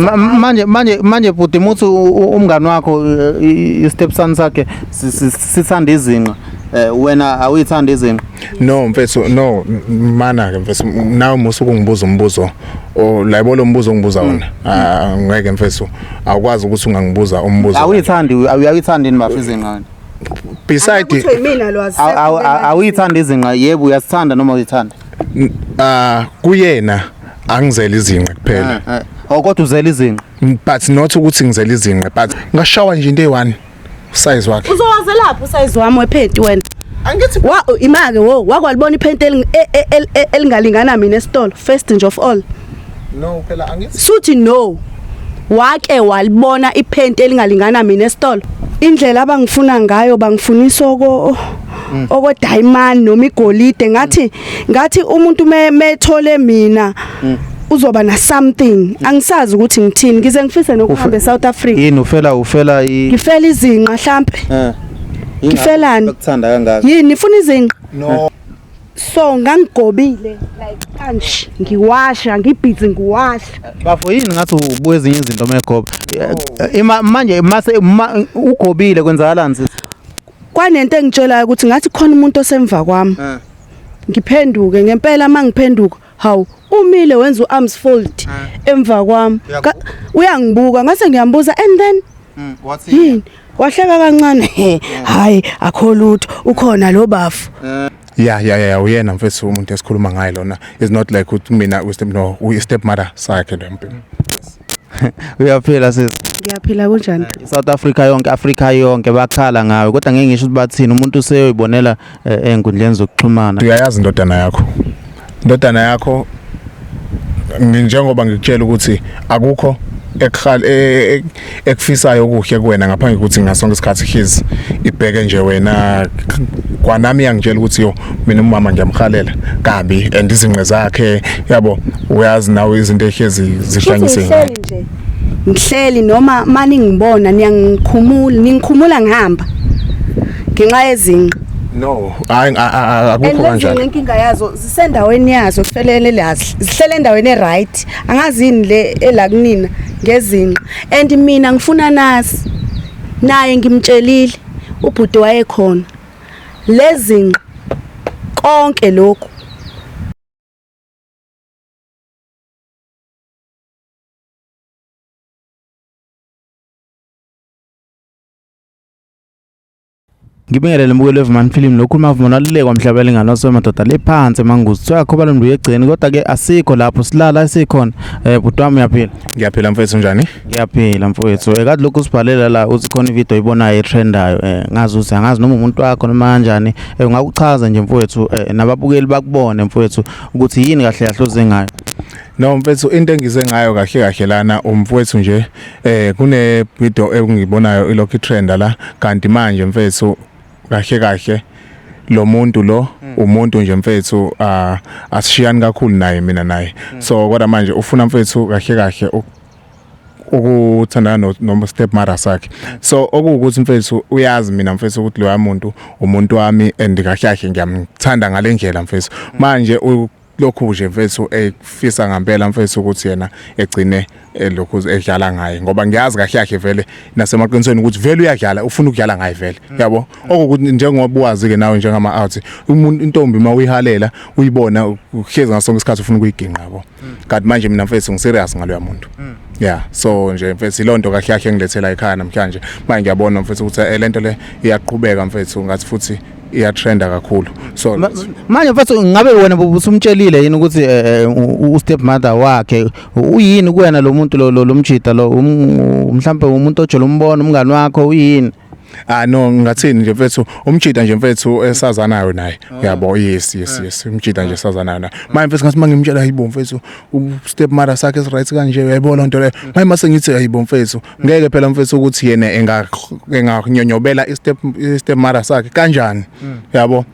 Manje bhuti, muthi umngani wakho, i-stepson sakhe sithanda izinqa, wena awuyithanda izinqa? No mfethu, no, mana ke mfethu, nawe musu ukungibuza umbuzo o la, yabo, lo mbuzo ongibuza wona. Ah, ngeke mfethu, awukwazi ukuthi ungangibuza umbuzo. Awuyithandi, awuyithandi yini bafo izinqa wena? Beside Kuthiwe yimina lo. Awuyithandi izinqa? Yebo, uyasithanda noma uyithanda? Ah, kuyena angizela izinqe kuphela. Oh, kodwa uzela izinqa? But not ukuthi ngizela izinqe, but ngashawa nje into eyi-one, size wakhe. Uzowazelaphi usize wami wephenti wena? Angithi Wa imake wo wakwalibona iphenti elingalingana mina esitolo, first nje of all? No phela, angithi Suthi no. Wake walibona iphenti elingalingana mina esitolo? Indlela abangifuna ngayo, bangifunisa oko diamond noma igolide. Ngathi umuntu methole mina uzoba na something. Angisazi ukuthi ngithini, ngize ngifise nokuhamba eSouth Africa. Yini, ufela i Ngifela izinqa mhlambe. Ngifelani? Bakuthanda kangaka. Yini, nifuna izinqa? No. So ngangigobile like kanje, ngiwasha, ngibhizi ngiwasha. Bafo, yini ngathi ubuka ezinye izinto megoba ima manje mase ugobile, kwenzakalani sisi? Kwanento engitshelayo ukuthi ngathi khona umuntu osemva kwami. Ngiphenduke ngempela, mangiphenduka, hawu, umile wenza uarms fold emva kwami. Uyangibuka, ngase ngiyambuza and then Wathi yini, wahleka kancane, hayi, akho lutho, ukhona lo bafu. Ya, uyena mfethu umuntu esikhuluma ngaye lona. Is not like ukuthi mina we step, no, we step mother sakhe lo mpilo. Uyaphila sisi? Ngiyaphila, kunjani? South Africa yonke, Africa yonke bakhala ngawe, kodwa ngeke ngisho ukuthi bathini, umuntu useyoyibonela ey'nkundleni zokuxhumana. Uyayazi indodana yakho njengoba ngikutshela ukuthi akukho ekuhal ekufisayo okuhle kuwena ngaphandle kokuthi ngasonke isikhathi his ibheke nje wena. Kwanami iyangitshela ukuthi yo, mina umama ngiyamhalela kabi and izinqe zakhe, yabo, uyazi nawe izinto ehlezi zihlanyise. Ngihleli nje, ngihleli noma mani ngibona niyangikhumula, ningikhumula ngihamba ngenxa yezinqa. No, hayi, And akukho lezi kanjalo. Inkinga yazo zisendaweni yazo, kufanele lazi zihlele endaweni e-right. Angazi yini le ela kunina ngezinqa, and mina ngifuna nasi naye ngimtshelile ubhuti wayekhona lezinqa konke lokhu. Ngibingelele mbukeli weVumani Film, lokhu mavumano alulekwa mhlaba elingana wasemadoda le phansi emanguzi, kuthiwa kho balomntu uyegcini, kodwa ke asikho lapho silala esikhona. Bhuti wami, uyaphila? Ngiyaphila mfethu, njani? Ngiyaphila mfowethu. Kade lokhu usibhalela la uthi khona ivideo oyibonayo etrendayo, ngazi ukuthi angazi noma umuntu wakho noma kanjani. Ungakuchaza nje mfowethu, nababukeli bakubone mfowethu, ukuthi yini kahle kahle oze ngayo? No mfethu, into engize ngayo kahle kahle lana umfowethu nje, kune video engiyibonayo ilokhu itrenda la, kanti manje mfethu kahle kahle lo muntu lo umuntu nje mfethu, asishiyani kakhulu naye mina naye. So kodwa manje ufuna mfethu kahle kahle ukuthandana no step mother sakhe. So okuwukuthi mfethu, uyazi mina mfethu ukuthi loya muntu umuntu wami and kahle kahle ngiyamthanda ngale ndlela mfethu. Manje lokhu nje mfethu efisa ngempela mfethu ukuthi yena egcine lokhu edlala ngaye, ngoba ngiyazi kahle kahle vele nasemaqinisweni ukuthi vele uyadlala, ufuna ukudlala ngaye vele, yabo. Okukuthi njengoba wazi ke nawe njengama out, umuntu intombi mawuyihalela uyibona uhlezi ngasonke isikhathi ufuna ukuyiginqa, yabo. Kanti manje mina mfethu ngiserious ngaloya muntu, yeah. So nje mfethu ilonto kahle kahle engilethela ekhaya namhlanje. Manje ngiyabona mfethu ukuthi lento le iyaqhubeka mfethu, ngathi futhi iyatrenda kakhulu, so Manje mfethu, ngabe wena ubusumtshelile yini ukuthi u-step mother wakhe uyini kuwena lo muntu lo mjida lo, mhlambe umuntu ojela umbono, umngani wakho, uyini? Ah no, ngathini nje mfethu, umjida nje mfethu esazanayo naye, yabo. Yes, umjida nje esazanayo naye. Manje mfethu ngathi mangimtshela, hayibo mfethu, step mother sakhe is right kanje, uyayibona into leyo. Manje mase ngithi hayibo mfethu, ngeke phela mfethu ukuthi yena enganyonyobela i step mother sakhe kanjani, yabo.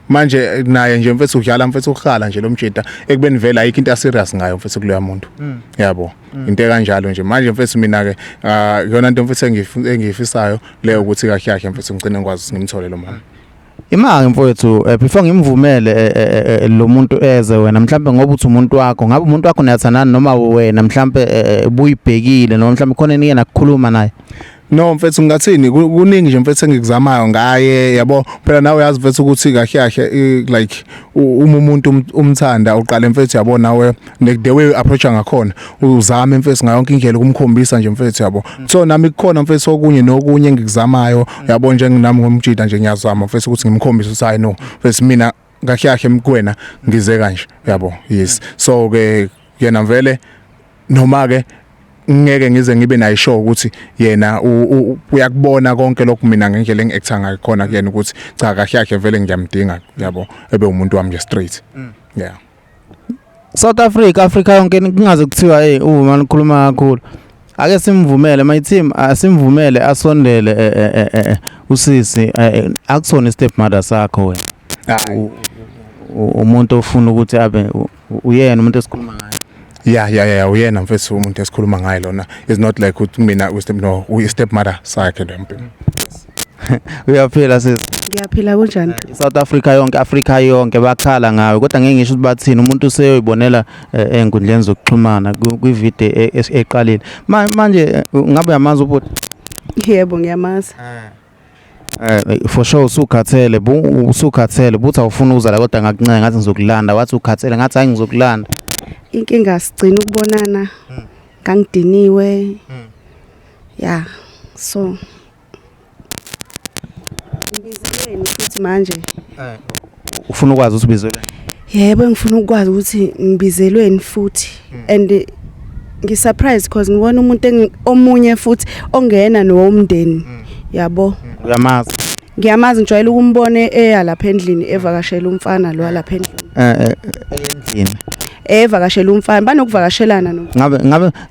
Manje naye nje mfethu udlala mfethu, ukuhala nje lo mjida, ekubeni vele ayikho into aserious ngayo mfethu kuloya muntu, yabo, into ekanjalo nje. Manje mfethu mina ke, iyona nto mfethu engiyifisayo leyo, ukuthi kahle kahle mfethu ngicine ngikwazi ukuthi ngimthole lo mama. Imake mfowethu, before ngimvumele lo muntu eze, wena mhlambe ngoba uthi umuntu wakho, ngabe umuntu wakho niyathandana noma wena mhlambe ubuyibhekile, noma mhlambe khona enike nakukhuluma naye? No mfethu, ngingathini, kuningi nje mfethu engikuzamayo ngaye, yabo. Phela nawe uyazi mfethu ukuthi kahle kahle like uma umuntu umthanda uqale mfethu, yabo, nawe the way approach ngakhona uzame mfethu ngayo yonke indlela ukumkhombisa nje mfethu, yabo. So nami kukhona mfethu okunye nokunye engikuzamayo, yabo, njenginami ngomjida nje ngiyazama mfethu ukuthi ngimkhombise ukuthi hayi no mfethu, mina kahle kahle kuwena ngize kanje, yabo. Yes, so ke yena vele noma ke ngeke ngize ngibe nayo sure ukuthi yena uyakubona konke lokhu mina ngendlela engi-acta ngayo khona kuyena ukuthi cha, kahle kahle vele ngiyamdinga, yabo, ebe umuntu wami nje straight, yeah. South Africa, Africa yonke, kungaze kuthiwa hey, uma nikhuluma kakhulu. Ake simvumele my team, asimvumele asondele usisi. Akusona step mother sakho wena? Hayi. Umuntu ofuna ukuthi abe uyena umuntu esikhuluma ngaye? Yeah, uyena mfethu umuntu esikhuluma ngaye lona. Is not like ukuthi mina u step, no, uyi step mother sakhe lo mpilo. Uyaphila sisi? Ngiyaphila, kunjani? South Africa yonke, Africa yonke bakhala ngawe, kodwa ngeke ngisho ukuthi bathini, umuntu useyoyibonela ey'nkundleni zokuxhumana kwivideo eqalile. Manje ngabe uyamazi ubhuti? Yebo, ngiyamazi. For sure usukhathele, usukhathele buthi awufuni ukuza la, kodwa ngakuncenga ngathi ngizokulanda, wathi ukhathele, ngathi hayi, ngizokulanda. Inkinga sigcina ukubonana ngangidiniwe, ya. So ngibizelweni futhi manje? Ufuna ukwazi ukuthi ubizelwe? Yebo, ngifuna ukwazi ukuthi ngibizelweni futhi, and ngisurprised because ngibona umuntu omunye futhi ongena nowomndeni, yabo. Uyamazi? Ngiyamazi, ngijwayele ukumbona eya lapha endlini, evakashela umfana lo lapha endlini. Endlini? Evakashela umfana, banokuvakashelana no.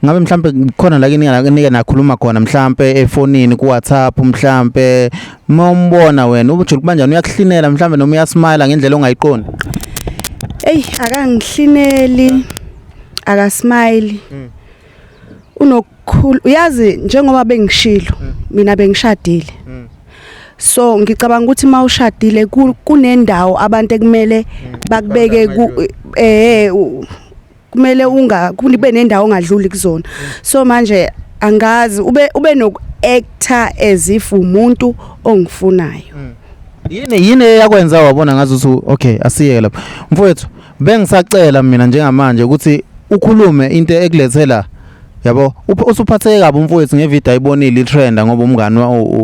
Ngabe mhlambe khona la kini nike nakhuluma khona mhlambe efonini, ku WhatsApp mhlambe? Mawumbona wena ubujula kanjani? Uyakuhlinela mhlambe noma uyasmile ngendlela ongayiqondi? Ey, akangihlineli, akasmile. Unokukhulu, uyazi, njengoba bengishilo mina bengishadile, so ngicabanga ukuthi mawushadile kunendawo abantu ekumele bakubeke ku kumele unga kube nendawo ongadluli kuzona. So manje angazi, ube noku actor as if umuntu ongifunayo. Yini eyakwenza wabona ngazi ukuthi okay, asiyeke lapha mfowethu? Bengisacela mina njengamanje ukuthi ukhulume into ekulethela, yabo. Usuphatheke kabi umfowethu ngevideo ayibonile itrenda ngoba umngani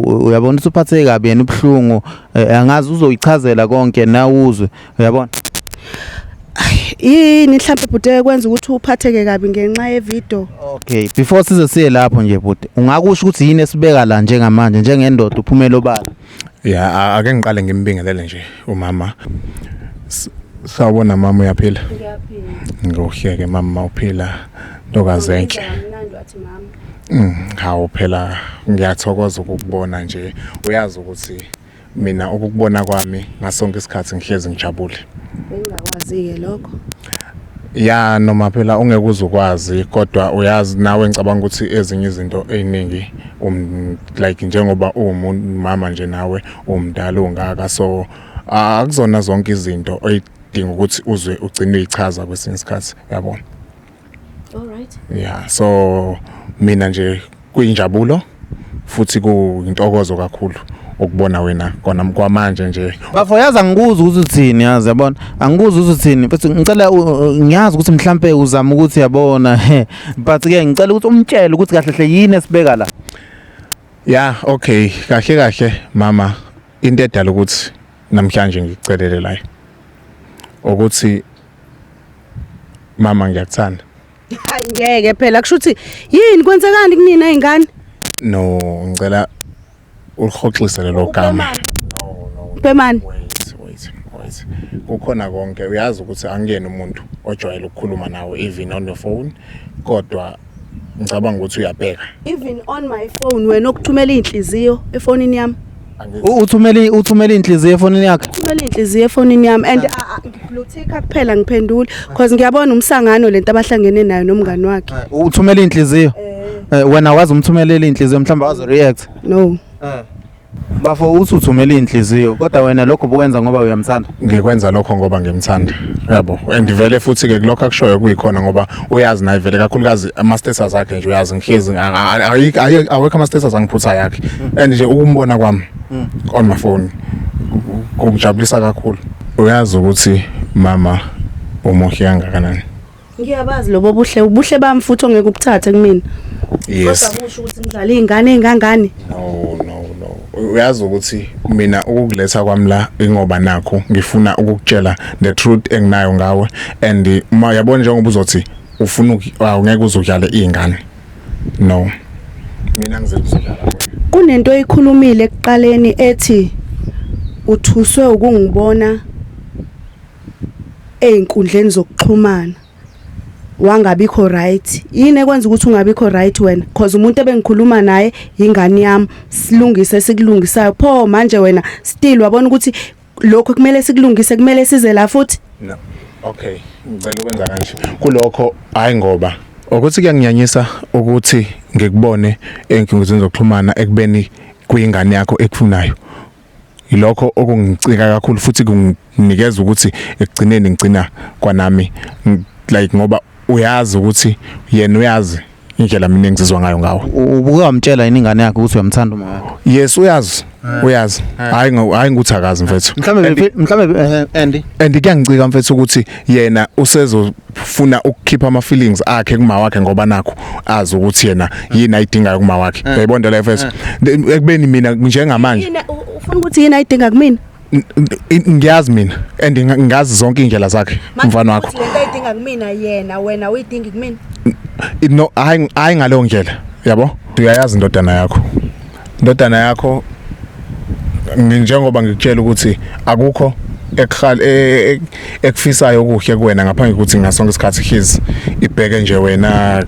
uyabona usuphatheke kabi yena, ubuhlungu. Angazi uzoyichazela konke nawuzwe, uyabona. Yini mhlawumbe bhuti kwenza ukuthi uphatheke kabi ngenxa yevideo? Okay, before size siye lapho nje bhuti, ungakusho ukuthi yini esibeka la njengamanje njengendoda uphumela obala? Ya, ake ngiqale ngimbingelele nje umama. Sawubona mama, uyaphila? Ngiyaphila. Ngohleke mama, uphila ntokazi enhle. Mnandi wathi mama. Hawu phela ngiyathokoza ukukubona nje. Uyazi ukuthi mina ukukubona kwami ngasonke isikhathi ngihlezi ngijabule. Bengingakwazi-ke lokho. Ya, noma phela ungeke uze ukwazi, kodwa uyazi nawe, ngicabanga ukuthi ezinye izinto eziningi like njengoba uwumama nje nawe umdala ungaka, so akuzona zonke izinto oyidinga ukuthi uzwe ugcine uyichaza kwesinye isikhathi, yabo. All right. Yeah, so mina nje kuyinjabulo futhi kuyintokozo kakhulu ukubona wena kona kwamanje nje. Bafo, yazi angikuzi ukuthi uthini, yazi, yabona, angikuzi ukuthi uthini futhi ngicela ngiyazi ukuthi mhlambe uzama ukuthi, yabona, but ke ngicela ukuthi umtshele ukuthi kahle hle yini esibeka la. Yeah, okay, kahle kahle mama, into edala ukuthi namhlanje ngikucelele la ukuthi mama ngiyakuthanda. Hayi ngeke phela, kusho ukuthi yini, kwenzekani kunina ingane? No, ngicela ulihoxise lelo gama. No. Bhemani. Wait, wait, wait, kukhona konke. Uyazi ukuthi angiyena umuntu ojwayele ukukhuluma nawe even on your phone, kodwa ngicabanga ukuthi uyabheka. Even on my phone, wena okuthumela inhliziyo efonini yami. Angithi Uthumele inhliziyo efonini yakhe? Uthumela inhliziyo efonini yami and ngiblue tick kuphela, ngiphendule because ngiyabona umsangano lento abahlangene nayo nomngani wakhe. Uthumele inhliziyo? Wena wazi umthumelela inhliziyo, mhlawumbe wazo react? No. Bafo, uthi uthumela inhliziyo, kodwa wena lokho bukwenza ngoba uyamthanda. Ngikwenza lokho ngoba ngimthanda, yabo, and vele futhi ke kulokho akushoyo kuyikhona, ngoba uyazi naye vele, kakhulukazi ama status akhe nje, uyazi ngihlezi awekho ama status angiphutha yakhe, and nje ukumbona kwami on my phone kungijabulisa kakhulu. Uyazi ukuthi mama umuhle kangakanani. Ngiyabazi lobo buhle, ubuhle bami futhi ongeke ubuthathe kumina. Yes. Kodwa kusho ukuthi ngidlala izingane ezingangani? No, no, no, uyazi ukuthi mina ukukuletha kwami la ingoba nakho ngifuna ukukutshela the truth enginayo ngawe, and uma yabona njengoba uzothi ufuna awungeke uzudlale izingane, no, mina ngizokuzodlala wena. Kunento oyikhulumile ekuqaleni ethi uthuswe ukungibona einkundleni zokuxhumana, wangabikho right. Yini ekwenza ukuthi ungabikho right wena? Cause umuntu ebengikhuluma naye ingane yami, silungise sikulungisayo. Pho manje wena still wabona ukuthi lokho kumele sikulungise, kumele size la futhi? No, okay, ngicela ukwenza kanje kulokho. Hayi, ngoba ukuthi kuyanginyanyisa ukuthi ngikubone enkundleni zokuxhumana ekubeni kuyingane yakho ekufunayo. Ilokho okungicika kakhulu futhi kunginikeza ukuthi ekugcineni ngigcina kwanami like, ngoba uyazi ukuthi yena uyazi indlela mina engizizwa ngayo ngawe. Ubuke wamtshela yini ingane yakho ukuthi uyamthanda uma wakho? Yes, uyazi, uyazi. Hayi, ngokuthi akazi, mfethu. Mhlambe Andy. And kuyangicika, mfethu, ukuthi yena usezofuna ukukhipha ama feelings akhe kuma wakhe, ngoba nakho azi ukuthi yena yini ayidingayo kuma wakhe. Uyayibona le, mfethu, ekubeni mina njengamanje Yini ufuna ukuthi yini ayidinga kumina? Ngiyazi mina and ngazi zonke indlela zakhe umfana wakho. Ukuthi lento ayidinga kumina yena, wena uyidingi kumina? No, hayi, hayi, ngaleyo ndlela, yabo, uyayazi indodana yakho njengoba ngikutshela ukuthi akukho ekufisayo okuhle kuwena ngaphandle kokuthi ngasonke isikhathi his ibheke nje wena.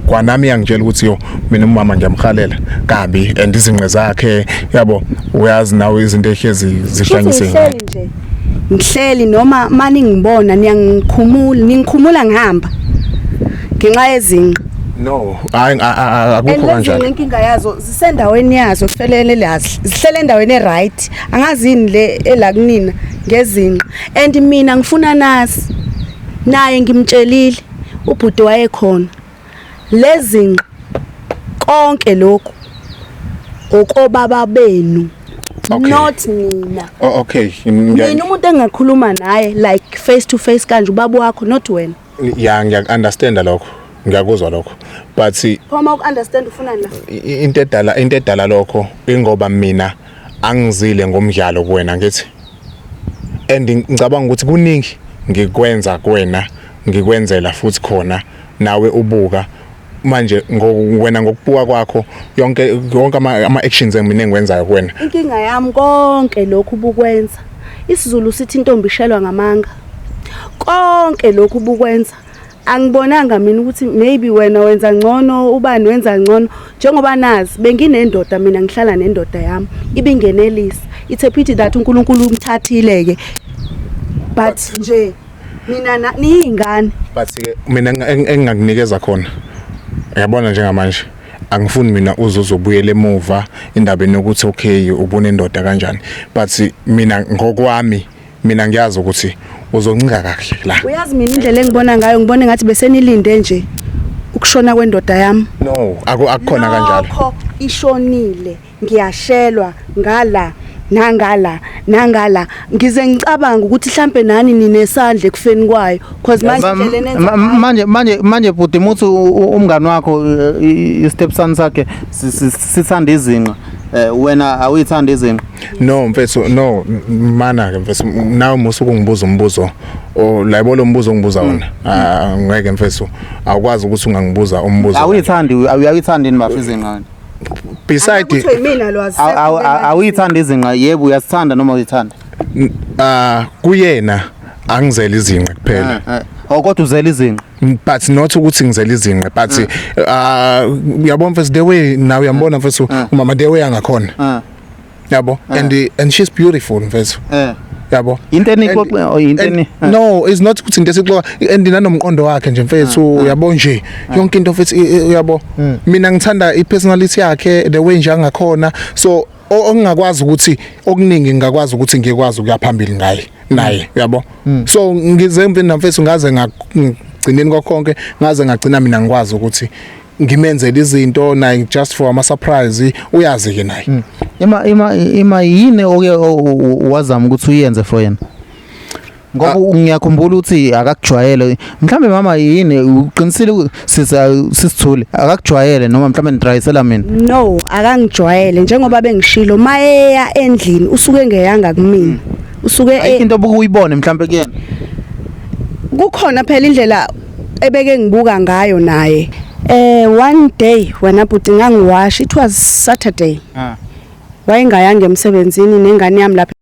Kwanami yangitshela ukuthi yo, mina umama ngiyamhalela kabi and izinqe zakhe, yabo, uyazi nawe izinto ehlezi zihlanyise. Ngihleli nje, ngihleli noma mani ngibona niyangikhumula, ningikhumula ngihamba ngenxa yezinqa. No, hayi, akukho And kanjalo. lezi inkinga yazo zisendaweni yazo, kufanele lazi zihlele endaweni e-right. Angazini le ela kunina ngezinqa, and mina ngifuna nasi naye ngimtshelile ubhuti wayekhona lezinqa konke lokhu okobaba benu, not mina. Oh, okay. Mina umuntu engakhuluma naye like face to face kanje ubaba wakho, not wena. Ya, ngiyaku-understanda lokho, ngiyakuzwa lokho, but Phoma uku-understand, ufunani la? Into edala lokho ingoba mina angizile ngomdlalo kuwena, ngithi, and ngicabanga ukuthi kuningi ngikwenza kuwena, ngikwenzela futhi khona nawe ubuka manje wena ngokubuka kwakho yonke ama actions engimina engikwenzayo kuwena. Inkinga yami, konke lokhu bukwenza, isiZulu sithi intombi ishelwa ngamanga. Konke lokhu bukwenza, angibonanga mina ukuthi maybe wena wenza ngcono, ubani wenza ngcono, njengoba nazi benginendoda mina, ngihlala nendoda yami ibingenelisa. It's a pity that uNkulunkulu umthathile ke, but nje mina niyingane. But ke mina engingakunikeza khona, uyabona njengamanje angifuni mina uze uzobuyela emuva indabeni yokuthi okay, ubona indoda kanjani, but mina ngokwami mina ngiyazi ukuthi uzoncika kahle la. Uyazi mina indlela engibona ngayo, ngibona ngathi besenilinde nje ukushona kwendoda yami. No, akukhona kanjalo. Lokho ishonile, ngiyashelwa ngala nangala nangala, ngize ngicabanga ukuthi mhlambe nani ninesandla ekufeni kwayo, cause manje indlela enenza Manje bhuti, muthi umngani wakho i-stepson sakhe sithanda izinqa, wena awuyithanda izinqa? No mfethu, no, mana ke mfethu, nawe musu kungibuza umbuzo o la, yabo, lo mbuzo ongibuza wona. Ah, ngeke mfethu, awukwazi ukuthi ungangibuza umbuzo. Awuyithandi, awuyithandi yini bafo izinqa wena? Beside Kuthiwe yimina lwazi. Awuyithandi izinqa? Yebo, uyasithanda noma uyithanda? Ah, kuyena angizela izinqe kuphela. Oh, kodwa uzela izinqa? But not ukuthi ngizela izinqe, but uyabona mfethu, the way nawe uyambona mfethu umama, the way angakhona, yabo, and she's beautiful mfethu, yabo. Into enixoxe oh, into eni No, it's not ukuthi into esixoxa, and nanomqondo wakhe nje mfethu, uyabo nje yonke into mfethu, uyabo, mina ngithanda i-personality yakhe, the way nje angakhona, so Ongakwazi ukuthi okuningi ngingakwazi ukuthi ngikwazi ukuya phambili ngaye naye, uyabo. So ngize mfini mfethu, ngaze ngagcineni kwakhonke, ngaze ngagcina mina ngikwazi ukuthi ngimenzele izinto naye just for ama surprise, uyazi ke naye. Ima yini oke wazama ukuthi uyenze for yena? Ngoba ngiyakhumbula ukuthi akakujwayele. Mhlambe mama yini uqinisile, sisa sisithule, akakujwayele noma mhlambe nidrayisela mina? No, akangijwayele, njengoba bengishilo, mayeya endlini usuke engeyanga kumina, usuke Ayikho into obukuyibone mhlambe kuyena? Kukhona phela indlela ebeke ngibuka ngayo naye. One day wena bhuti ngangiwasha, it was Saturday. Wayengayanga emsebenzini nengane yami lapha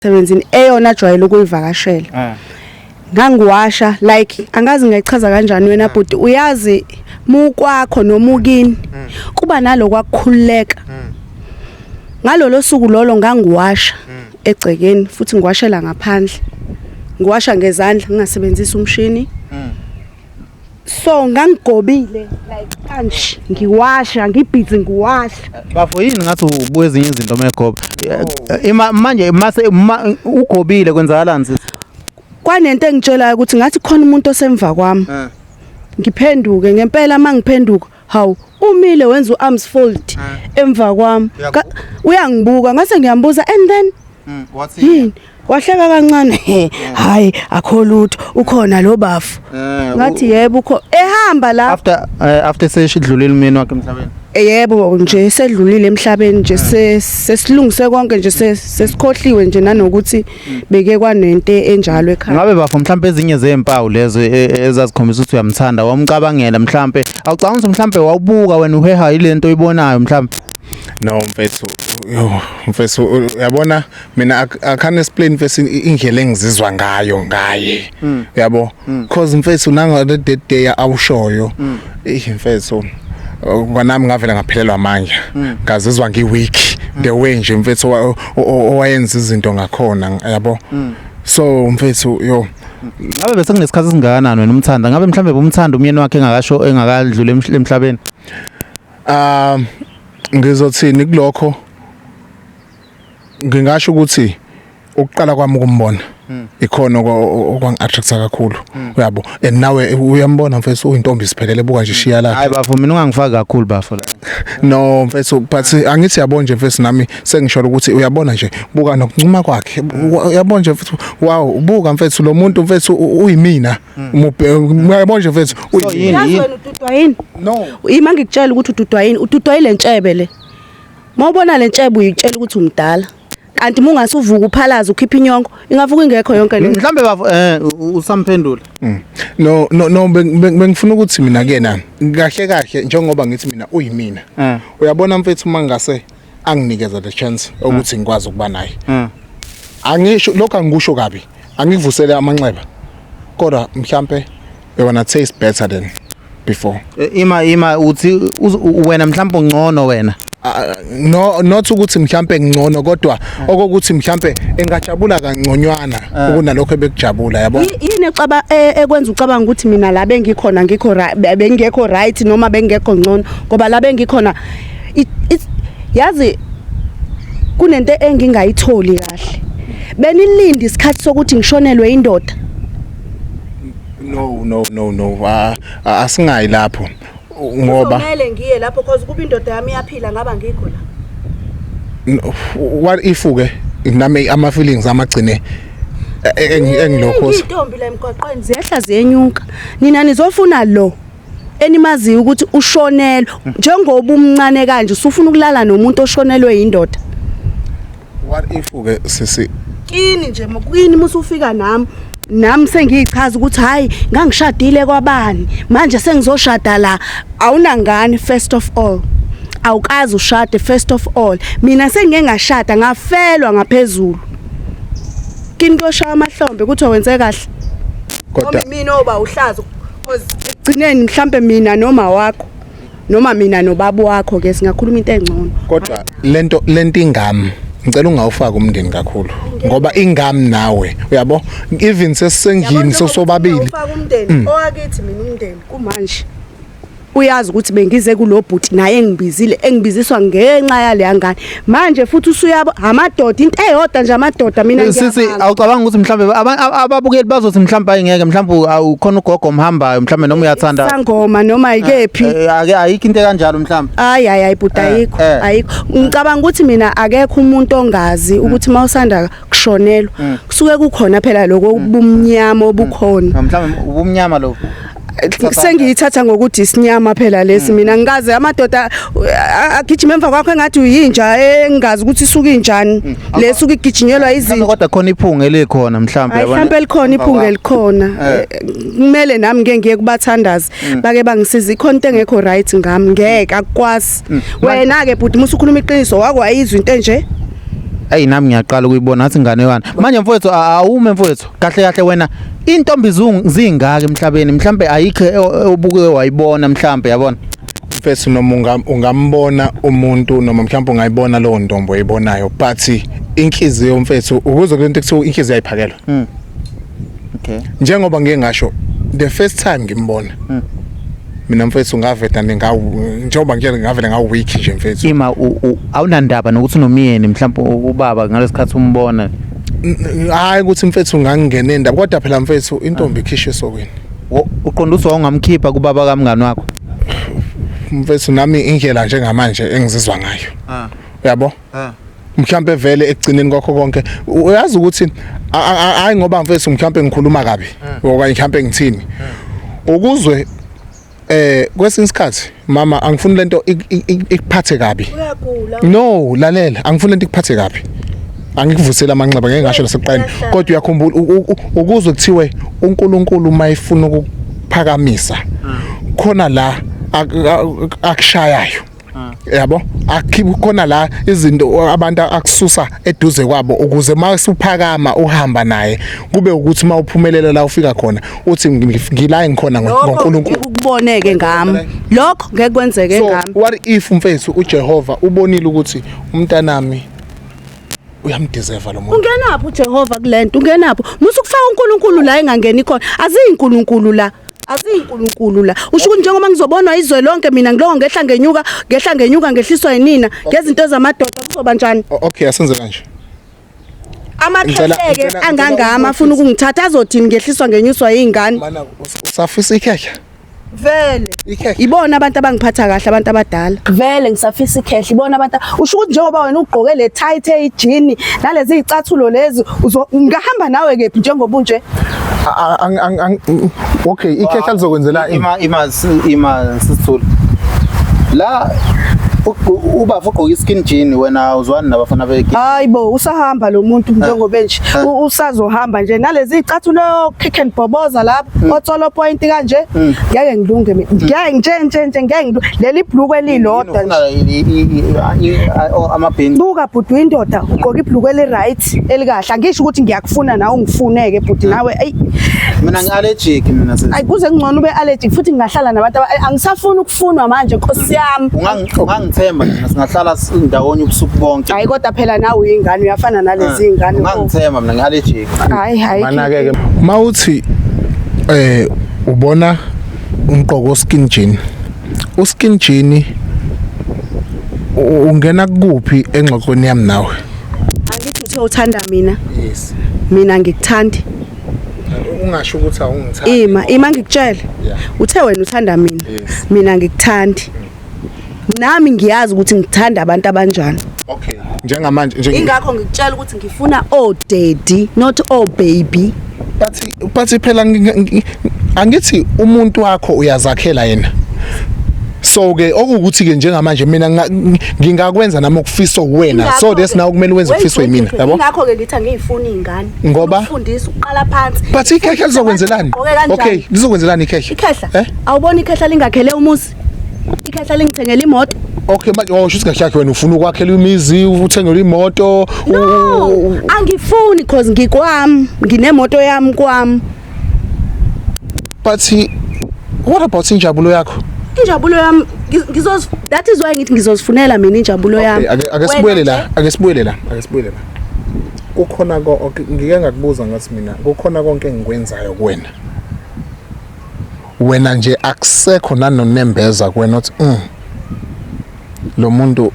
emsebenzini eyona ajwayele ukuyivakashela. Ngangiwasha, like angazi ngayichaza kanjani wena bhuti, uyazi mukwakho noma ukini kuba nalokwakukhululeka. Ngalolo suku lolo ngangiwasha egcekeni futhi ngiwashela ngaphandle, ngiwasha ngezandla ngingasebenzisi umshini. So ngangigobile like kanje, ngiwasha, ngibhizi ngiwasha. Bafo, yini ngathi ubuka ezinye izinto megoba? Ima manje mase ugobile, kwenzakalani sisi? Kwanento engitshelayo ukuthi ngathi khona umuntu osemva kwami. Ngiphenduke ngempela, mangiphenduka, hawu, umile wenza uarms fold emva kwami. Uyangibuka, ngase ngiyambuza and then Wathi yini, wahleka kancane, hayi akho lutho, ukhona lo bafu. Ngathi yebo ukho, ehamba la. After seshidlulile umyeni wakhe emhlabeni? Yebo nje, sedlulile emhlabeni nje, sesilungise konke nje, sesikhohliwe nje nanokuthi beke kwanento enjalo ekhaya. Ngabe bafo mhlambe ezinye zempawu lezo ezazikhombisa ukuthi uyamthanda, wamcabangela mhlambe, awucabanga ukuthi mhlambe wawubuka wena uheha ilento oyibonayo mhlambe? No mfethu, yo mfethu, uyabona mina I can't explain mfethu indlela engizizwa ngayo ngaye, uyabo, cause mfethu nanga the day awushoyo, eh mfethu, kwanami ngavela ngaphelelwa amandla, ngazizwa ngi-weak the way nje mfethu owayenza izinto ngakhona, yabo. So mfethu, yo. Ngabe bese kunesikhathi esingakanani wena umthanda? Ngabe mhlambe bomthanda umyeni wakhe engakasho, engakadluli emhlabeni? Ngizothini kulokho? Ngingasho ukuthi ukuqala kwami ukumbona ikhona okwangi-attracta kakhulu, uyabo, and nawe uyambona mfethu, uyintombi siphelele, buka nje shiya la. Hayi bafo, mina ungangifaki kakhulu bafo la. No mfethu, but angithi yabo nje mfethu, nami sengisholo ukuthi uyabona nje, buka nokuncuma kwakhe, uyabona nje mfethu, wow, buka mfethu, lo muntu mfethu uyimina. Uyabona nje mfethu, So uyimina. Yazi yini wena ududwa yini? No. Ima ngikutshela ukuthi ududwa yini, ududwa yile ntshebe le. Mawubona le ntshebe uyitshela ukuthi umdala, kanti mungasuvuka uphalaza ukhipha inyongo, ingavuka ingekho yonke le. Mhlambe bafo usamphendula. No, bengifuna ukuthi mina kuyena kahle kahle, njengoba ngithi mina uyimina, uyabona mfethu, uma ngase anginikeza the chance ukuthi ngikwazi ukuba naye, angisho lokho, angikusho kabi, angivusele amanxeba, kodwa mhlambe we wanna taste better than before. Ima uthi wena mhlambe ungcono wena? No, not ukuthi mhlambe ngcono, kodwa okokuthi mhlambe engajabula kangconywana kunalokho ebekujabula, yabo. Yini ecaba ekwenza ucabanga ukuthi mina la bengikhona ngikho bengekho right noma bengekho ngcono? Ngoba la bengikhona yazi kunento engingayitholi kahle, benilinde isikhathi sokuthi ngishonelwe indoda. No, no, no, no, asingayi lapho ngoba Kuzomele ngiye lapho, cause kuba indoda yami iyaphila ngaba ngikho la. What if ke nami ama feelings amagcine engilokho? Intombi la emgwaqweni ziyehla ziyenyuka, nina nizofuna lo enimaziyo ukuthi ushonelwe. Njengoba umncane kanje usufuna ukulala nomuntu oshonelwe yindoda. What if ke sisi? Kini nje kini musufika nami sengiyichaza ukuthi hayi ngangishadile kwabani, manje sengizoshada la. Awunangane first of all, awukazi ushade first of all. Mina sengike ngashada, ngafelwa ngaphezulu. Kini kuyoshaya amahlombe ukuthi wenze kahle. Kodwa noma mina oba uhlaza, because ekugcineni mhlambe mina noma wakho noma mina nobaba wakho ke singakhuluma into engcono. Kodwa lento ingami, ngicela ungawufaki umndeni kakhulu ngoba ingami nawe, uyabo, even sesisendlini sosobabili. Ufaka umndeni owakithi, mina umndeni kumanje. Uyazi ukuthi bengize kulobhuti naye engibizile, engibiziswa ngenxa yale ngane. Manje futhi usuyabo amadoda, into eyodwa nje amadoda mina. Sisi, Ngiyabala. awucabanga ukuthi mhlambe ababukeli bazothi mhlambe ayingeke, mhlambe awukhona ugogo omhambayo mhlambe, noma uyathanda Sangoma noma ikephi. Ake ayikho into ekanjalo mhlambe. Hayi, hayi, hayi bhuti, ayikho. Ayikho. Ngicabanga ukuthi mina akekho umuntu ongazi ukuthi mawusanda kushonelwa kusuke kukhona phela lokho ubumnyama obukhona. Mhlambe ubumnyama lo. Sengiyithatha ngokuthi isinyama phela lesi. Mina ngikaze amadoda agijima emva kwakho engathi uyinja engazi ukuthi isuka injani, lesuka igijinyelwa Mhlambe izinja. Kodwa khona iphunga elikhona mhlambe. Hayi, Yabona? mhlambe elikhona Emva iphunga kwakho. elikhona. Kumele nami ngeke ngiye kubathandazi bake bangisiza, ikhona into engekho right ngami, ngeke akukwazi. Wena ke bhuti, musu ukhuluma iqiniso, wakwayizwa into enje? Ayi, nami ngiyaqala ukuyibona ngathi ingane yami. Manje mfowethu, awume mfowethu. Kahle kahle wena, intombi zingaka emhlabeni, mhlambe ayikho obuke wayibona mhlambe, yabona? Mfethu, noma ungambona umuntu, noma mhlawumbe ungayibona lowo ntombi oyibonayo, but inhliziyo mfethu, ukuze kulento kuthiwa inhliziyo ayiphakelwa. Njengoba ngike ngasho the first time ngimbona mina mfethu, ngaveda ningawu, njengoba ngike ngavele ngawu weak nje mfethu. Ima, awunandaba nokuthi unomyeni mhlambe, ubaba, ngalesikhathi umbona? Hayi ukuthi mfethu ngangingena indaba, kodwa phela mfethu intombi ikhishwe esokweni. Uqonda ukuthi wawungamkhipha kubaba kamngani wakho? Mfethu, nami indlela njengamanje engizizwa ngayo, uyabo, mhlambe vele ekugcineni kwakho konke uyazi ukuthi hayi, ngoba mfethu mhlambe ngikhuluma kabi okanye mhlambe ngithini, ukuzwe kwesinye isikhathi, mama, angifuni lento ikuphathe kabi. Uyagula. No, lalela, angifuni lento ikuphathe kabi, angikuvusela amanxeba, ngeke ngasho lasekuqaleni, kodwa uyakhumbula ukuzwe kuthiwe uNkulunkulu mayifuna ukuphakamisa khona la akushayayo, yabo, akhipha khona la izinto abantu akususa eduze kwabo, ukuze masuphakama uhamba naye, kube ukuthi mawuphumelela la ufika khona uthi ngila ngikhona ngoNkulunkulu. Ukuboneke ngami lokho, ngeke kwenzeke So ngami. what if mfethu uJehova ubonile ukuthi umntanami uyamdeserve lo muntu? Ungenaphi uJehova kulento? Ungenaphi? Musu kufaka uNkulunkulu la engangeni khona. Aziyinkulunkulu la, aziyinkulunkulu la. Usho ukuthi njengoba ngizobonwa izwe lonke mina ngiloko ngehla ngenyuka, ngehla ngenyuka, ngehliswa yinina ngezinto zamadoda, kuzoba njani? Okay, asenze kanje. Amakhehleke angangama afuna ukungithatha azothini ngehliswa ngenyuswa yingane? Mana, usafisa ikhehla? Vele. Ikhehla. Ibona abantu abangiphatha kahle, abantu abadala. Vele ngisafisa ikhehla, ibona abantu. Usho ukuthi njengoba wena ugqoke le tight eyijini nalezi izicathulo lezi, ngahamba nawe kephi njengoba unje? Okay, ikhehla lizokwenzela ini? Ima, ima, ima sisithulu la, ubaba ugqoke iskin jean, wena uzwani nabafana be Hayi bo, usahamba lo muntu njengoba nje usazohamba nje nalezi izicathulo kick and boboza lapho otsolo point kanje, ngeke ngilunge mina, ngeke nje nje nje ngeke leli bhlukwe elilodwa nje. Amabheni. Buka bhuti, uyindoda, ugqoka ibhlukwe eli-right, elikahle. Angisho ukuthi ngiyakufuna nawe ungifuneke bhuti nawe, eyi. Mina ngi-allergic mina, sisi. Ayi, kuze kungcono ube allergic futhi ngingahlala nabantu angisafuni ukufunwa manje, nkosi yami. Ungangithemba mina, singahlala ndawonye ubusuku bonke. Hayi, kodwa phela nawe uyingane, uyafana nalezi ingane. Ungangithemba, mina ngi-allergic. Hayi, hayi. Mana ke, mawuthi ubona umqoko skin jean, uskin jean ungena kuphi engxoxweni yami nawe? Angithi uthe uthanda mina? Yes. Mina ngikuthandi? Ungasho ukuthi awungithandi. Ima, ima, ngikutshele. Uthe wena uthanda mina? Yes. Mina ngikuthandi, nami ngiyazi ukuthi ngithanda abantu abanjani. Okay, njengamanje nje Ingakho ngikutshela ukuthi ngifuna oh daddy, not oh baby. But phela angithi umuntu wakho uyazakhela yena, so ke okuwukuthi ke njengamanje mina ngingakwenza nami okufiswa wena, so this now kumele wenze okufiswa yimina, yabo. Ingakho ke ngithi angiyifuni izingane. Ngoba? Ukufundisa ukuqala phansi. But ikhehla lizokwenzelani? Ugqoke kanjani? Okay, lizokwenzelani ikhehla? Ikhehla? Eh? Awubona ikhehla lingakhele umuzi, ikhehla lingithengele imoto? Okay, manje oh, shuthi kahle wena ufuna ukwakhela imizi, uthengele imoto? No, angifuni, cause ngikwami, nginemoto yami kwami. But what about injabulo yakho? Injabulo yami that is why ngithi ngizozifunela mina injabulo yami. Ake sibuyele la, ake sibuyele la, ake sibuyele la. Kukhona ko, okay, ngike ngakubuza ngathi mina kukhona konke engikwenzayo kuwena. Wena nje akusekho nanonembeza kuwena othi lo muntu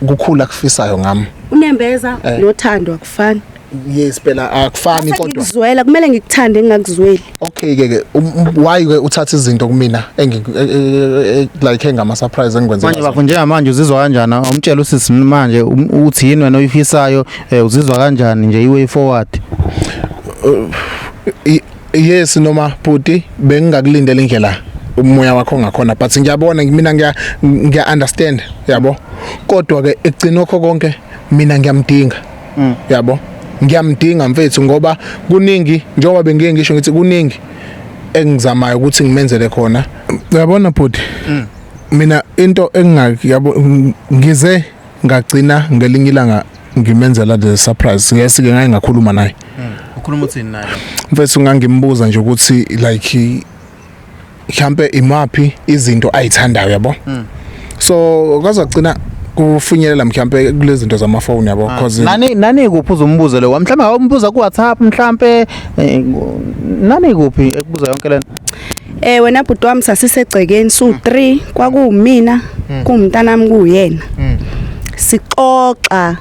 kukhula kufisayo ngami. Unembeza nothando akufani. Yes, phela akufani kodwa. Ngikuzwela, kumele ngikuthande ngingakuzweli. Okay ke ke why ke uthatha izinto kumina engi like engama surprise engikwenzela? Manje bafo, njengamanje uzizwa kanjani? Umtshela usisi manje uthi yini wena oyifisayo, uzizwa kanjani nje, i-way forward? Yes, noma bhuti, bengingakulindela indlela umoya wakho ngakhona, but ngiyabona mina ngiya understand, yabo, kodwa ke ekugcinokho konke mina ngiyamdinga, yabo, ngiyamdinga mfethu, ngoba kuningi, njengoba bengiye ngisho ngithi kuningi engizamayo ukuthi ngimenzele khona, uyabona bhuti. Mina into engingaki, yabo, ngize ngagcina ngelinye ilanga ngimenzela the surprise. Yes ke, ngake ngakhuluma naye. Ukhuluma uthini naye? Mfethu, ngangimbuza nje ukuthi like mhlambe imaphi izinto ayithandayo, yabo. So kwazagcina kufinyelela mhlambe kulezi zinto zamafoni, yabo, because Nani kuphi uzumbuzo lo? Mhlawumbe awumbuza ku WhatsApp mhlambe, nani kuphi ekubuza yonke lento? Wena bhuti wami, sasisegcekeni su 3, kwakuwumina, kuwumntanami, kuyena. Sixoxa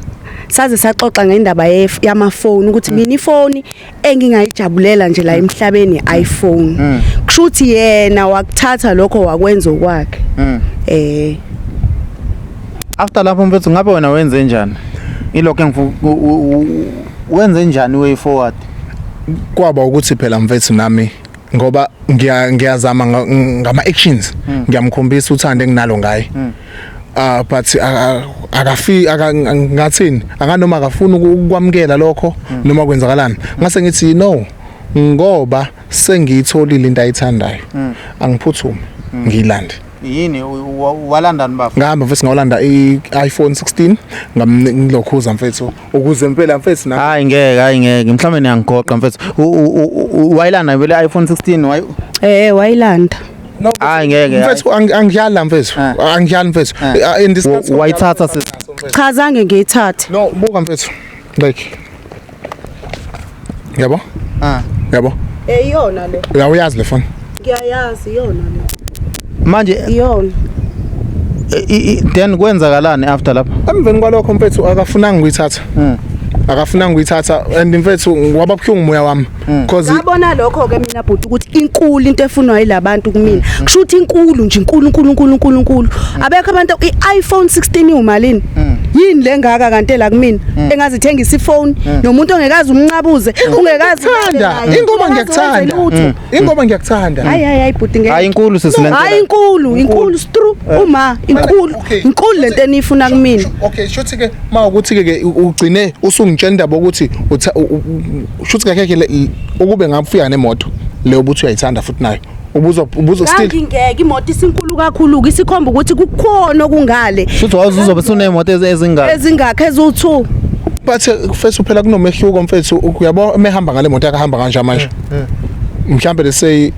saze saxoxa ngendaba yamafoni ukuthi mina ifoni engingayijabulela nje la emhlabeni iPhone. Kusho ukuthi yena wakuthatha lokho wakwenza okwakhe. After lapho mfethu, ngabe wena wenze njani? Ilokho engifu wenze njani, way forward? Kwaba ukuthi phela mfethu nami ngoba ngiyazama ngama actions, ngiyamkhombisa uthando enginalo ngaye, but akafi ngathini, akanoma akafuni ukwamukela lokho noma kwenzakalani. Ngase ngithi no, ngoba sengiyitholile into ayithandayo, angiphuthume ngiyilande. Yini walandani bafo? Ngahamba mfethu, ngawulanda i-iPhone 16, ngamlokhuza mfethu ukuze impela mfethu na Hayi ngeke, hayi ngeke, mhlawumbe niyangigoqa mfethu. Wayilanda vele iPhone 16 wayi? Wayilanda. No. Hayi ngeke. Mfethu, angidlali la mfethu, angidlali mfethu. In this Wayithatha sis? Cha, zange ngiyithathe. No, buka mfethu, like yabo. Yabo. Iyona le. Uyawuyazi le phone? Ngiyayazi, iyona le. Manje Iyona. Then kwenzakalani after lapho? Emveni kwalokho mfethu akafunanga ukuyithatha. Akafunanga ukuyithatha and mfethu waba buhlungu umoya wami because Ngabona lokho ke mina bhuti ukuthi inkulu into efunwa yilabantu kumina. Kusho ukuthi inkulu nje, inkulu, inkulu, inkulu, inkulu, inkulu. Abekho abantu iPhone 16 iwumalini? Yini lengaka kanti la kumina? Engazithengisa ifone nomuntu ongekazi umncabuze, ungekazi Thanda ingoba ngiyakuthanda, ingoba ngiyakuthanda. Hayi hayi hayi bhuti, ngeke. Hayi, inkulu sisi lento. Hayi, inkulu, inkulu stru uma inkulu. Okay. Inkulu lento enifuna kumina. Okay, shuthi ke mawukuthi ke ugcine usungitshela indaba ukuthi shuthi kahle kahle ukube ngafika nemoto leyo ubuthi uyayithanda futhi nayo ubuzo still. Ngangingeke, imoto isinkulu kakhulu, isikhomba ukuthi kukhona okungale. Futhi wawuzobe usunemoto ezingaka? Ezingakho, eziwu2. But mfethu phela kunomehluko mfethu, uyabo, mehamba ngale moto akahamba kanje manje, mhlambe let's say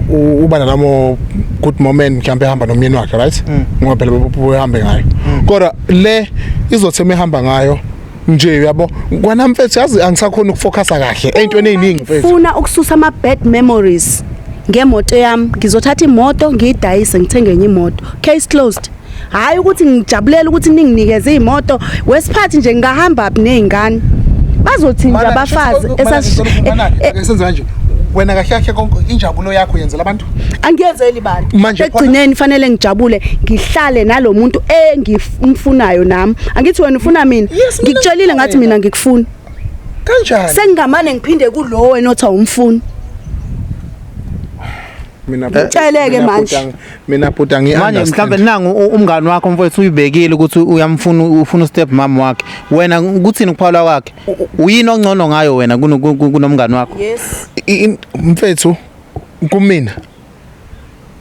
uba nalamo good moment, mhlambe ehamba nomyeni wakhe, right, ngoba phela behambe ngayo, kodwa le izothi emehamba ngayo nje, uyabo, kwana mfethu, yazi angisakhona ukufocusa kahle ey'ntweni ey'ningi mfethu. Funa ukususa ama bad memories ngemoto yami, ngizothatha imoto ngiyidayise, ngithenge enye imoto, case closed. Hayi ukuthi ngijabulela ukuthi ninginikeze imoto wesiphathi nje, ngingahamba phi nezingane? Bazothi nje abafazi Esenza kanje wena kahle kahle konke, injabulo yakho yenzela abantu. Angiyenzeli bantu. Manje Ekugcineni fanele ngijabule, ngihlale nalomuntu engimfunayo nami. Angithi wena ufuna mina? Yes, mina Ngikutshelile ngathi ngifuna mina ngikufuna. Kanjani? Sengingamane ngiphinde kulo wena othi awumfuni. Mina Ngitsheleke mina manje. Mina bhuti angi Manje mhlawumbe nangu umngani wakho mfowethu uyibekile ukuthi uyamfuna, ufuna step mom wakhe. Wena kuthini ukuphawula kwakhe? Uyini ongcono ngayo wena kunomngani wakho? Yes. Mfethu, kumina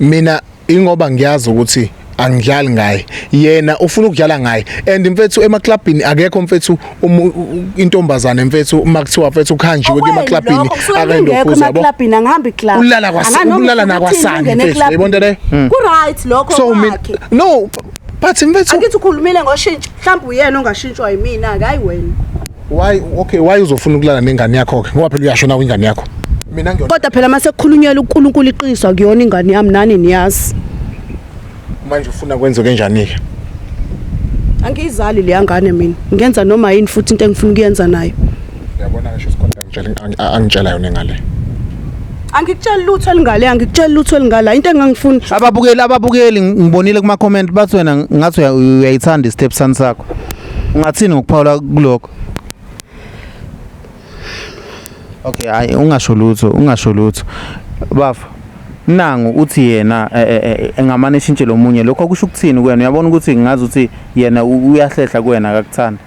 mina ingoba ngiyazi ukuthi angidlali ngaye, yena ufuna ukudlala ngaye, and mfethu emaklabhini akekho mfethu intombazane mfethu uma kuthiwa mfethu kuhanjiwe emaklabhini akayindofuza, yabo, emaklabhini angihambi iclub. Ulala ulala nakwasani mfethu, yayibona into leyo? Ku right lokho So mina kwakhe. No, but mfethu Angithi ukhulumile ngoshintsho, mhlawumbe uyena ongashintshwa yimina ke, hayi wena. Why, okay, why uzofuna ukulala nengane yakho ke? Ngoba phela uyasho nawe ingane yakho. Mina ngiyona. Kodwa phela mase kukhulunyelwa uNkulunkulu iqiniso akuyona ingane yami, nani niyazi. Manje ufuna kwenze kanjani ke? Angiyizali leya ngane mina, ngenza noma yini futhi into engifuna ukuyenza nayo. Uyabona ngisho isikhonta ngitshela angitshela yona ngale. Angikutsheli lutho elingale, angikutsheli lutho elingala, into engangifuni. Ababukeli ngibonile kuma comment bathi wena ngathi uyayithanda i-stepson sakho. Ungathini ngokuphawula kulokho? Okay, hayi ungasho lutho, ungasho lutho. Bafa, nangu uthi yena engamane eshintshe lo munye, lokho kusho ukuthini kuwena? Uyabona ukuthi ngazi ukuthi yena uyahlehla kuwena, akakuthanda.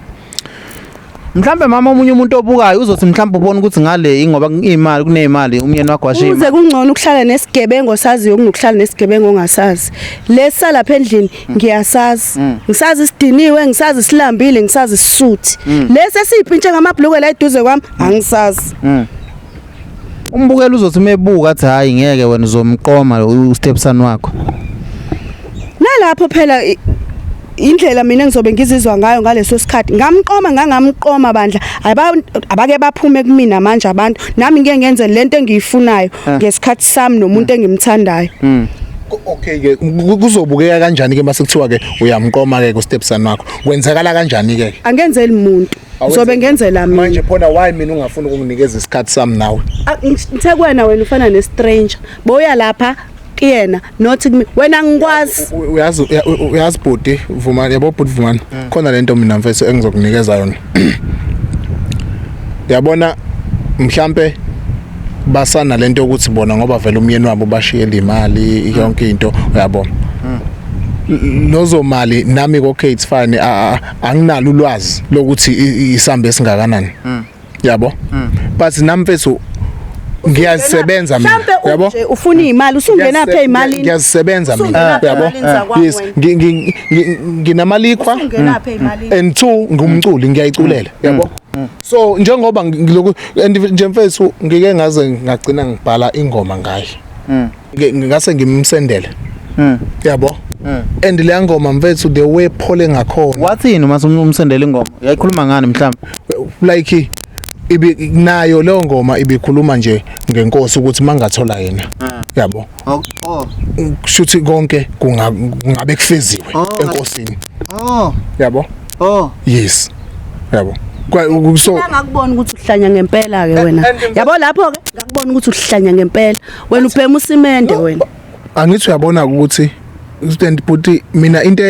Mhlambe mama omunye umuntu obukayo uzothi mhlambe ubona ukuthi ngale ingoba imali kunezimali umyeni wakho washiya. Uze kungcono ukuhlala nesigebengu osaziyo kunokuhlala nesigebengu ongasazi. Lesa lapha endlini ngiyasazi. Ngisazi isidiniwe, ngisazi silambile, ngisazi isisuthi. Lesi esipintshe ngamabhluke la eduze kwami angisazi. Umbukeli uzothi mebuka athi hayi ngeke wena uzomqoma u-stepson wakho. Nalapho phela indlela mina engizobe ngizizwa ngayo ngaleso sikhathi, ngamqoma ngangamqoma bandla, abake baphume kumina manje abantu, nami ngeke ngenze lento engiyifunayo ngesikhathi sami nomuntu engimthandayo. Okay ke, kuzobukeka kanjani ke mase kuthiwa ke uyamqoma ke ku stepson wakho? Kwenzakala kanjani ke? Angenzeli umuntu, ngizobe ngenzela mina. Manje phona why mina ungafuni ukunginikeza isikhathi sami nawe? Ngithe kuwena wena ufana ne stranger, boya lapha kuyena not kimi, wena ngikwazi. Uyazi bhuti Vumani, yabo bhuti Vumani, khona lento mina mfethu engizokunikeza yona. Yabona mhlambe basana lento ukuthi bona ngoba vele umyeni wabo bashiyele imali yonke into, uyabona. Lozo mali nami okay it's fine, anginalo ulwazi lokuthi isambe esingakanani. Yabo? But nami mfethu ngiyazisebenza mina, yabo? Mhlambe ufuna imali, usungena phe imalini? Ngiyazisebenza mina, yabo? Yes, nginamalikwa and two ngumculi, ngiyayiculela, yabo? So njengoba ngiloku and nje mfethu ngike ngaze ngagcina ngibhala ingoma ngaye. Ngase ngimsendele. Yabo? And le ngoma mfethu the way phole ngakhona. Wathini uma umsendele ingoma? Yayikhuluma ngani mhlawumbe? Like ibi nayo leyo ngoma ibikhuluma nje ngenkosi ukuthi mangathola yena. Yabo? Oh. Kushuthi konke kungabe kufeziwe enkosini. Oh. Yabo? Oh. Yes. Yabo. So ngakubona ukuthi uhlanya ngempela ke wena. Yabo lapho ke ngakubona ukuthi uhlanya ngempela. Wena ubhema usimende wena. Angithi uyabona ukuthi and buti mina into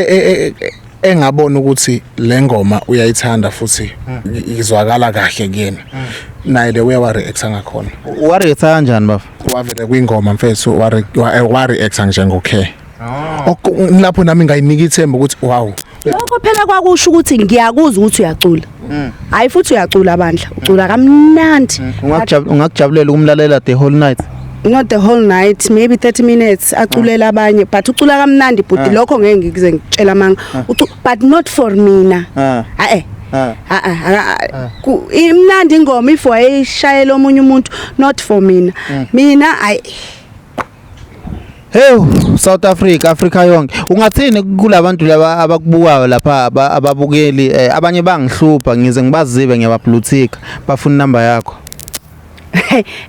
engabona ukuthi le ngoma uyayithanda futhi izwakala kahle kuyena. Naye the way wa react ngakhona. Wa react kanjani bafa? Wavele kwingoma mfethu wa react njengo care. Lapho nami ngayinika ithemba ukuthi wow. Lokho phela kwakusho ukuthi ngiyakuzwa ukuthi uyacula. Hayi futhi uyacula bandla, ucula kamnandi. Ungakujabulela ukumlalela the whole night? Not the whole night, maybe 30 minutes aculela abanye, but ucula kamnandi bhuti, lokho ngeke ngikuze ngitshela manga. But not for mina. Imnandi ingoma if wayishayela omunye umuntu, not for mina. Mina I Hey South Africa, Africa yonke. Ungathini kulabantu laba abakubukayo lapha ababukeli, abanye bangihlupha ngize ngibazibe ngiyabablutika, bafuna inamba yakho.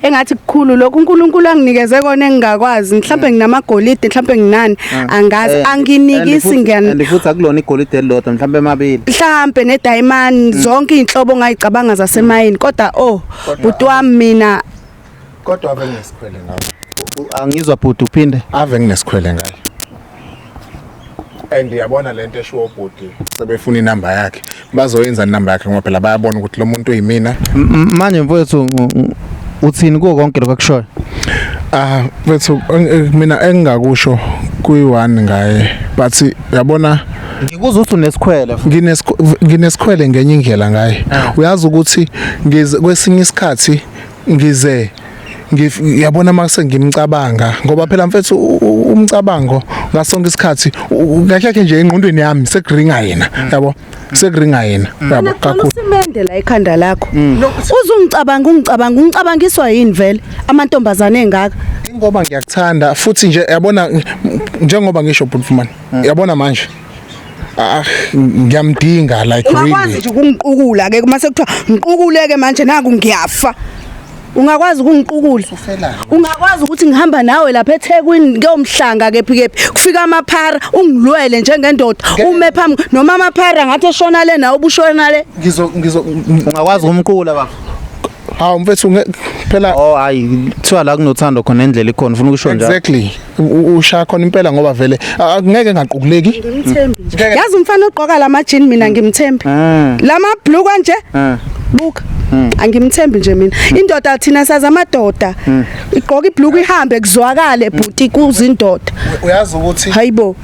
Engathi kukhulu lokhu uNkulunkulu anginikeze kona engingakwazi, mhlawumbe nginamagolide, mhlawumbe nginani, angazi, anginikisi ngiyani. And futhi akulona igolide elilodwa, mhlawumbe emabili. Mhlawumbe ne diamond, zonke inhlobo ongayicabanga zasemayini, kodwa oh bhuti wami mina kodwa ave nginesikhwele ngawe. Angizwa bhuti, uphinde. Ave nginesikhwele ngaye. And yabona lento eshiwo bhuti, sebefuna inamba yakhe. Bazoyenza inamba yakhe ngoba phela bayabona ukuthi lo muntu uyimina. Manje mfowethu uthini kuwo konke lokho akushoyo? Mfethu mina engingakusho kuyi-one ngaye, but uyabona ngikuzwa ukuthi unesikhwele. Nginesikhwele ngenye indlela ngaye. Uyazi ukuthi ngize kwesinye isikhathi ngize ngiyabona mase ngimcabanga ngoba phela mfethu umcabango ngasonke isikhathi kahle nje engqondweni yami sekuringa yena, yabo, sekuringa yena, yabo, kakhulu. Usimende la ekhanda lakho. Uzungicabanga, ungicabanga, ungicabangiswa yini vele amantombazane engaka? Ngoba ngiyakuthanda futhi nje yabona njengoba ngisho bhuti Vumani, yabona manje ngiyamdinga like really. Ungakwazi nje ukungiqukula ke uma sekuthiwa ngiqukuleke manje naku ngiyafa. Ungakwazi ukungiqukula? Ungakwazi ukuthi ngihamba nawe lapha eThekwini ngiyomhlanga kephi kephi, kufika amaphara ungilwele njengendoda, ume phambi noma amaphara ngathi eshona le nawe ubushona le. Ngizo ngizo Ungakwazi ukumqula baba? Hawu mfethu, phela Oh hayi, kuthiwa la kunothando khona indlela ikhona, ufuna ukusho njalo. Exactly. Ushaya khona impela ngoba vele angeke ngaqukuleki. Ngimthembi nje. Ngeke- Yazi umfana ogqoka lamajini mina ngimthembi. Lama blue kanje? Buka. Angimthembi nje mina. Indoda thina sazi amadoda. Igqoka ibhlukwe ihambe kuzwakale bhuti kuzindoda. Uyazi ukuthi Hayibo.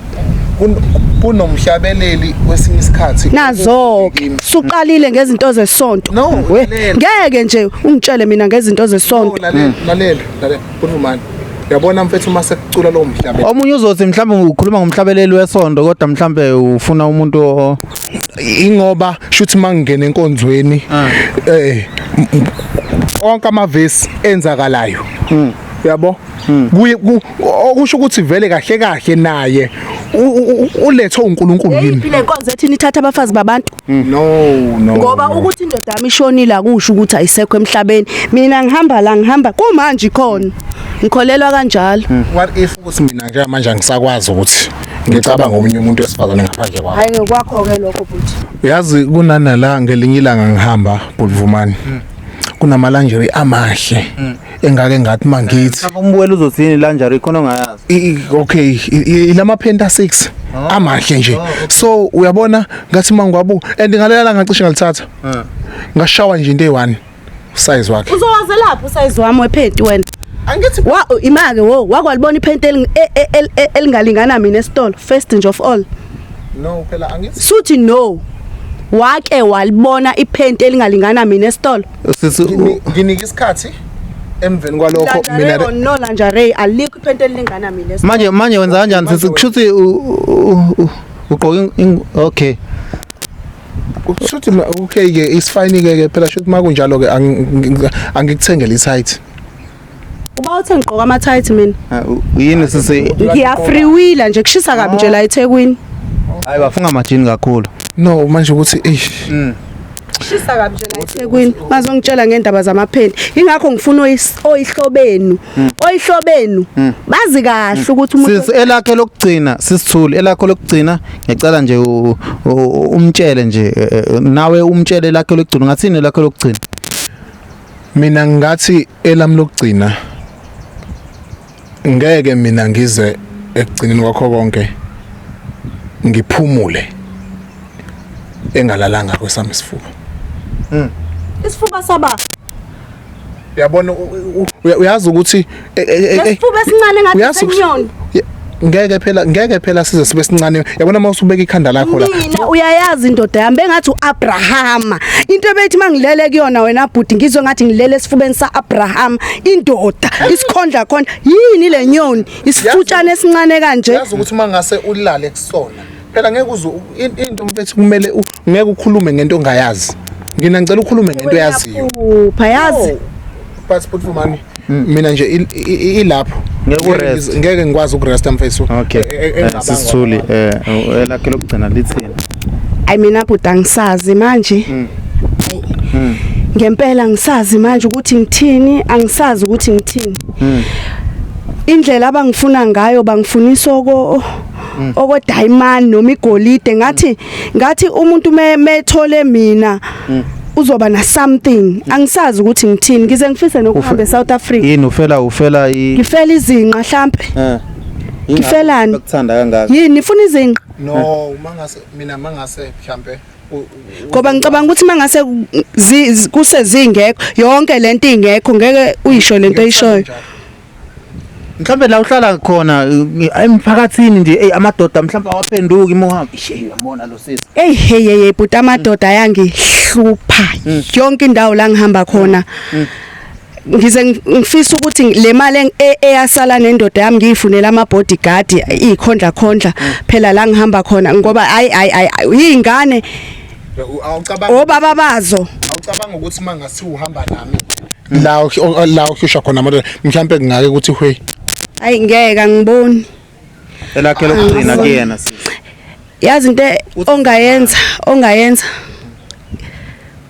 kunomhlabeleli kwesinye isikhathi. Nazo ke suqalile ngezinto zesonto. No, We, lalela. ngeke nje ungitshele mina ngezinto No, zesonto. lalela, lalela, lalela. Kunumani. Uyabona mfethu uma sekucula lowo mhlabeleli. Omunye uzothi mhlawumbe ukhuluma ngomhlabeleli wesondo kodwa mhlawumbe ufuna umuntu Ingoba shuthi mangingena enkonzweni onke amavesi enzakalayo. Uyabo? Kuye okusho ukuthi vele kahle kahle naye ulethwe uNkulunkulu kimi. Eyiphi le nkonzo ethi nithatha abafazi babantu? No, no. Ngoba ukuthi indoda yami ishonile akusho ukuthi ayisekho emhlabeni. Mina ngihamba la ngihamba kumanje ikhona. Ngikholelwa kanjalo. What if ukuthi mina nje manje angisakwazi ukuthi ngicabanga omunye umuntu wesifazane ngaphandle kwakho? Hayi, ngokwakho ke lokho bhuti. Uyazi kunanala ngelinye ilanga ngihamba Bulvumani. Kunamalanjeri amahle engake ngathi mangithi Mhlawumbe umbukeli uzothini, lingerie khona ongayazi. Okay, ilama Penta 6 amahle nje, so uyabona ngathi mangwabu and ngalela ngacishe ngalithatha, ngashawa nje into eyi1 size wakhe. Uzowazelaphi usize wami wephenti wena? Angithi Wa imake wo wakwalibona iphenti elingalingana mina esitolo first nje of all. No, phela angithi Suthi no. Wake walibona iphenti elingalingana mina esitolo? Sisi Nginika isikhathi emveni kwalokho Mina mina no lingerie alikho iphenti elilingana mina esitolo. Manje wenza kanjani sisi? Kushuthi ugqoka okay. Shuthi okay ke, is fine ke phela, shuthi makunjalo ke angikuthengele i-tight. Uba uthe ngigqoka ama tight mina. Ah, yini sisi? Ngiya free wheeler nje, kushisa kabi nje la eThekwini. Hayi, bafunga amajini kakhulu. No, manje ukuthi eish. Kushisa kabi nje la eThekwini. Bazongitshela ngendaba zamaphenti. Ingakho ngifuna oyihlobenu. Oyihlobenu. Bazi kahle ukuthi umuntu Sisi, elakhe lokugcina, sisithuli, elakho lokugcina, ngiyacela nje umtshele nje nawe umtshele elakhe lokugcina, ungathini elakho lokugcina? Mina ngathi elami lokugcina, ngeke mina ngize ekugcineni kwakho konke ngiphumule engalalanga kwesami isifuba. Isifuba saba Uyabona uyazi ukuthi lesifuba esincane ngathi uyazi ukuthi- senyoni. Ngeke phela size sibe sincane, yabona uma usubeka ikhanda lakho la. Mina uyayazi indoda yami bengathi uAbraham, into ebethi mangilele kuyona wena bhuti ngizwe ngathi ngilele esifubeni saAbraham, indoda isikhondla khona yini le nyoni isifutshane esincane kanje? Uyazi ukuthi uma ngase ulale kusona phela ngeke uze into mfethu kumele ngeke ukhulume ngento ongayazi. Ngina ngicela ukhulume ngento oyaziyo. Uyaphupha yazi. But Vumani, mina nje ilapho. Ngeke urest. Ngeke ngikwazi ukuresta mfethu. Okay. Sisithuli, elakhe lokugcina lithini? Ayi, mina bhuti angisazi manje. Ngempela ngisazi manje ukuthi ngithini, angisazi ukuthi ngithini. Indlela abangifuna ngayo bangifunisa oko diamond noma igolide, ngathi umuntu methole mina uzoba na something. Angisazi ukuthi ngithini, ngize ngifise nokuhamba eSouth Africa. Yini, ufela i Ngifela izinqa mhlambe. Ngifelani? Bakuthanda kangaka. Yini, nifuna izinqa? No, mangase mina mangase mhlambe Ngoba ngicabanga ukuthi mangase kuse zingekho yonke lento ingekho, ngeke uyisho lento oyishoyo. Mhlawumbe la uhlala khona emphakathini nje, ey, amadoda mhlawumbe awaphenduki uma uhamba. Ishe, uyabona lo sisi. Hey hey hey bhuti, amadoda ayangihlupha yonke indawo la ngihamba khona. Ngize ngifisa ukuthi le mali eyasala nendoda yami ngiyifunela ama bodyguard, ikhondla khondla phela la ngihamba khona, ngoba ayi ayi ayi izingane Awucabanga obaba bazo. Awucabanga ukuthi mangase uhamba nami la uhlushwa khona amadoda, mhlambe kungake ukuthi hwe? Ayi, ngeke, angiboni. Elakhe lokugcina kuyena sisi. Yazi into ongayenza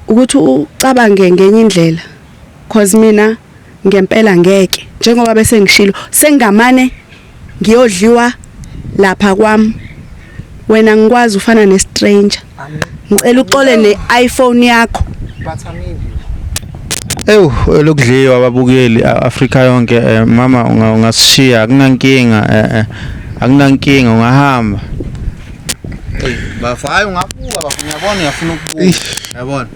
ukuthi ucabange ngenye indlela, cause mina Ngempela ngeke, njengoba bese ngishilo, sengamane ngiyodliwa lapha kwami. Wena ngikwazi ufana ne-stranger. Ngicela uxole ne-iPhone yakho. Ewu, lokudliwa ababukeli Afrika yonke. Mama, ungasishiya, akunankinga, akunankinga, ungahamba. Hey bafa, hayi ungabuka bafa, ngiyabona uyafuna ukubuka. Yabona.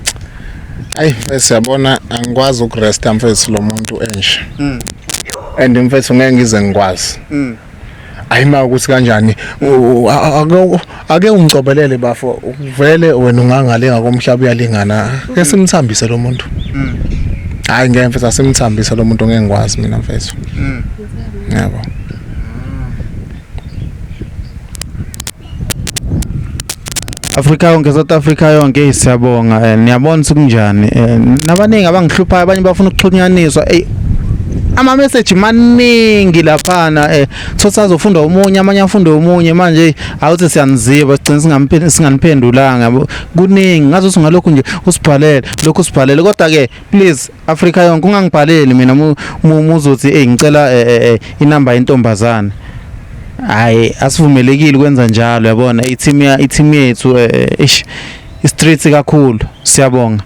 Ayi mfethu, yabona angikwazi ukuresta mfethu lo muntu enje. And mfethu ngeke ngize ngikwazi. Ayi ma ukuthi kanjani, ake ungicobelele bafo, vele wena ungangalenga komhlaba uyalingana, ke simthambise lo muntu. Hayi ngeke mfethu, asimthambise lo muntu, ngeke ngikwazi mina mfethu. Yabo. Afrika yonke, South Africa yonke, siyabonga. Niyabona ukuthi kunjani. Nabaningi abangihluphayo, abanye bafuna ukuxhunyaniswa. Ey, ama message maningi laphana, thothi azofunda omunye, amanye afunde omunye. Manje awuthi siyaniziba, sigcina singaniphendulanga, yabo. Kuningi ngathi ungalokhu nje usibhalele lokhu usibhalele, kodwa ke please Afrika yonke, ungangibhaleli mina muzothi hey ngicela inamba yentombazane. Hayi, asivumelekile ukwenza njalo, yabona. I-team ya i-team yethu, ish, street kakhulu. Siyabonga.